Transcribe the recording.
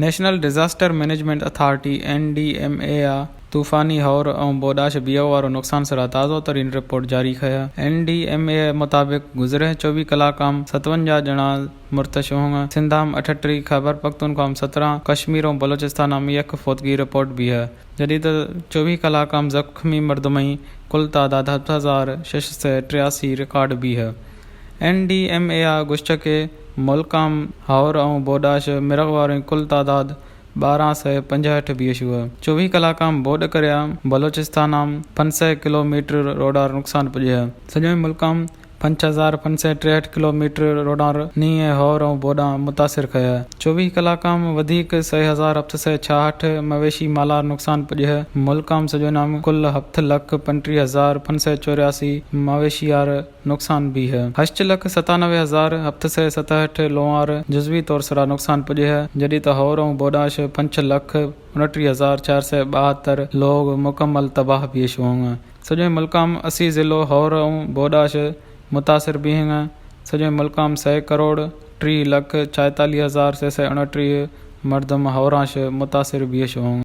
National disaster management authority, N D M A, آ طوفانی ہور ءُ بوداش بیگ وارو نقصان سرا تازو ترین رپورٹ جاری کھیا۔ این ڈی ایم اے مطابق گزرے چوبیس کلاکاں ستونجا جنا مرتش ہوں، سندھام اٹھٹری، خیبر پختونخوام سترہ، کشمیروں بلوچستان ہم یک فوتگی رپورٹ بھی ہے، جدید چوبیس کلاکاں زخمی مردمیں کل تعداد ہفت ہزار شش سئے تریاسی ریکارڈ بھی ہے۔ این ڈی ایم اے آ گوشتہ کہ ملکاں ہور ءُ بوداش مرغ واریں کل تعداد بارہ سئے پنجاہٹھ بیش ہوا۔ چوبیس کلاکاں بوڈ کریا بلوچستان پنج سئے کلومیٹر روڈار نقصان پجیا۔ سجویں ملکاں پنج ہزار پنج سئے تریہٹھ کلومیٹر روڈار نی ہور ءُ بوڈاں متاثر کھیا۔ چوبیس کلاکاں ودیک سئے ہزار ہفت سئے چھاہٹھ مویشی مالار نقصان پجیا۔ ملکاں سجویں کل ہفت لکھ پنٹری ہزار پنج سئے چوراسی مویشی آر نقصان بھی ہے۔ ہشت لکھ ستانوے ہزار ہفت سئے ستہٹھ لوہار جزوی طور سرا نقصان پجے ہے، جدید ہور ءُ بوداش پنچ لکھ انٹری ہزار چار سئے بہتر لوگ مکمل تباہ بیش ہوں۔ سجویں ملکاں اسی ضلع ہور ءُ بوداش متاثر بھی ہیں۔ سجویں ملکاں سئے کروڑ ٹری لکھ چائتالی ہزار سئے سئے انٹری مردم ہوراش متاثر بیش ہوں۔